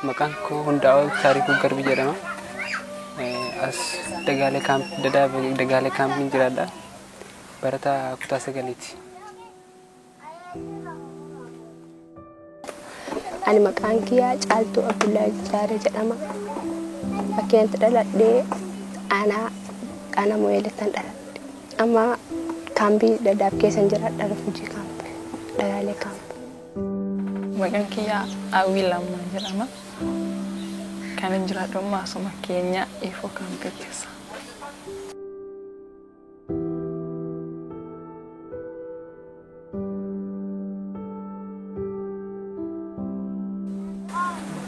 Maqaan koo Hundaa'ol Taarikuu Garbi jedhama. As Dagaalee Dagaalee kaampiin jiraadha. Barataa kutaa 9ti. Ani maqaan kiyyaa Caaltuu Abdullahi Jaaree jedhama. Bakkeentti dhaladhee aanaa Moyyeellettan dhaladhe. Amma kaambii Dadaab keessan jiraadha, refugee kaampii, Dagaalee kaampii. Maqaan kiyyaa Hawwii Lammaa jedhama. Kan hin jiraadhu immoo asuma keenya Ifoo kaampii keessa.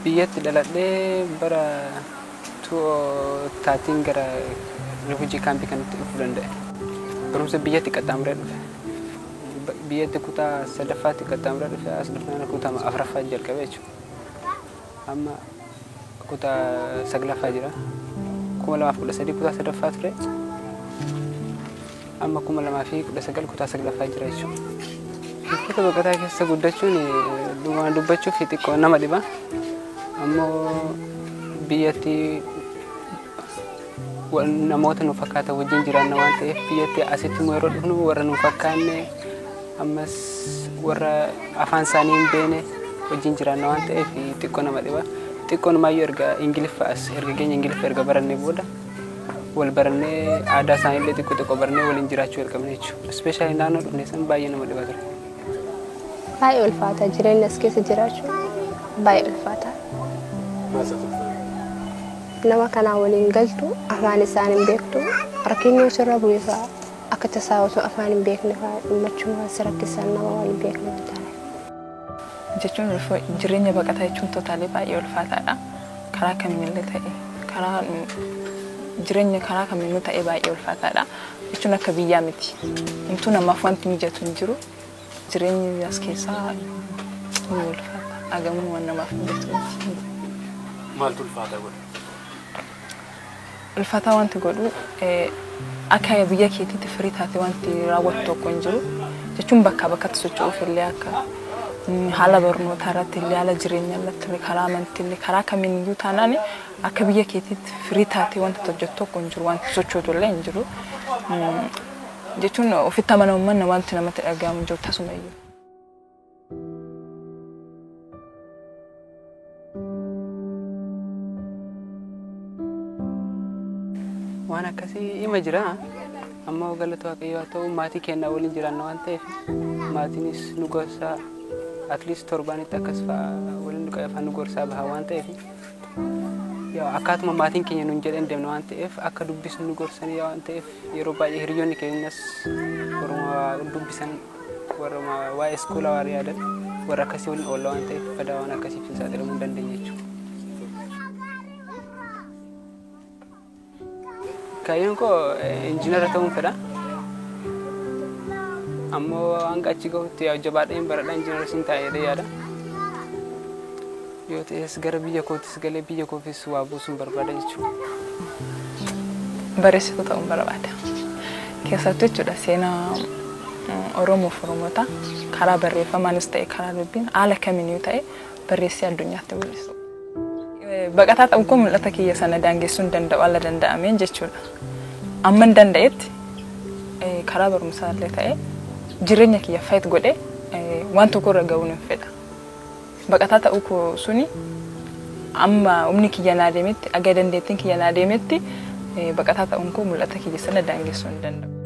Biyyatti dhaladhee bara 2013 gara refugee kaampii kanatti dhufuu danda'e. Barumsa biyyatti qaxxaamuree dhufe. Biyyatti kutaa sadaffaatti qaxxaamuree dhufe, as dhufnaan kutaa afuraffaa jalqabe jechuudha. Amma kutaa saglaffaa jira. 2013 kutaa sadaffaa ture. Amma 2019 kutaa saglaffaa jira jechuudha. Buufata baqataa keessa guddachuun dhugaan dubbachuuf xiqqoo nama dhiba. Ammoo biyyatti namoota nu fakkaatan wajjin jiraanna waan ta'eef, biyyatti asitti immoo yeroo dhufnu warra nu fakkaanne, ammas warra afaan isaanii hin beekne wajjin jiraanna waan ta'eef xiqqoo nama dhiba. Xiqqoo namaayyuu erga Ingiliffa as erga keenya Ingiliffa erga barannee booda wal barannee, aadaa isaanii illee xiqqoo xiqqoo barannee waliin jiraachuu jalqabne jechuudha. Especially naannoo dhufne san baay'ee nama dhiba ture. Baay'ee ulfaata, jireenya as keessa jiraachuun baay'ee ulfaata. Nama kanaa waliin galtu, afaan isaan hin beektu, rakkinni sirra bu'e fa'aa akka tasaa osoo afaan hin beekne fa'aa dhimmachuu waan si rakkisan, nama wal hin beekne waan ta'eef. Jechuun jireenya baqataa jechuun totally baay'ee ulfaataadha. Karaa kamiinillee ta'e, karaa jireenya karaa kamiinuu ta'e baay'ee ulfaataadha. Jechuun akka biyyaa miti. Homtuu namaaf wanti mijatu hin jiru. Jireenyi as keessaa ni ulfaata. Agamuu waan namaaf mijatu miti. Maaltu ulfaataa godha? Ulfaataa wanti godhu akka biyya keetiitti firii taate wanti raawwatu tokko hin jiru. Jechuun bakkaa bakkatti socho'uuf illee, akka haala barnootaa irratti illee, haala jireenyaa irratti illee, karaa amantii illee, karaa kamiiniyyuu taanaan akka biyya keetiitti firii taatee wanta hojjettu tokko hin jiru, wanti sochootu illee hin jiru. Jechuun ofitti amanamummaan wanti namatti dhaga'amu hin jiru tasuma iyyuu. Waan akkasii ima jira. Ammoo galata Waaqayyoo haa ta'u, maatii keenyaa waliin jiraanna waan ta'eef maatiinis nu gorsaa, at least torbaanitti akkas fa'aa waliin nu afaan nu gorsaa baha waan ta'eef, akkaatuma maatiin keenya nuun jedhan deemna waan ta'eef, akka dubbisnu nu gorsanii waan ta'eef, yeroo baay'ee hiriyoonni keenyas warra dubbisan, warra waa'ee iskoolaa warra yaadan, warra akkasii waliin oolla waan ta'eef badaa waan akkasiif hin saaxilamuu hin dandeenye jechuudha. Kaayyoon koo injiinara ta'uun fedha. Ammoo hanga achi gahutti jabaadheen baradhaa injiinara siin ta'a jedhee yaada. Yoo ta'es gara biyya kootis galee biyya koofis waa buusuun barbaada jechuudha. Barreessituu ta'uun barbaada. Keessattuu jechuudha seenaa Oromoo fi Oromoota karaa barreeffamaanis ta'e karaa dubbiin haala kamiiniyyuu ta'e barreessee addunyaatti mul'isu. Baqataa ta'uun kun mul'ata kiyya sana daangessuu hin danda'u haala danda'ameen jechuudha. Amma hin danda'etti karaa barumsaa illee ta'e jireenya kiyya fight godhee waan tokko irra ga'uun hin fedha. Baqataa ta'uu koo suni amma humni kiyya naa deemetti, aga dandeettiin kiyya naa deemetti, baqataa ta'uun koo mul'ata kiyya sana daangessuu hin danda'u.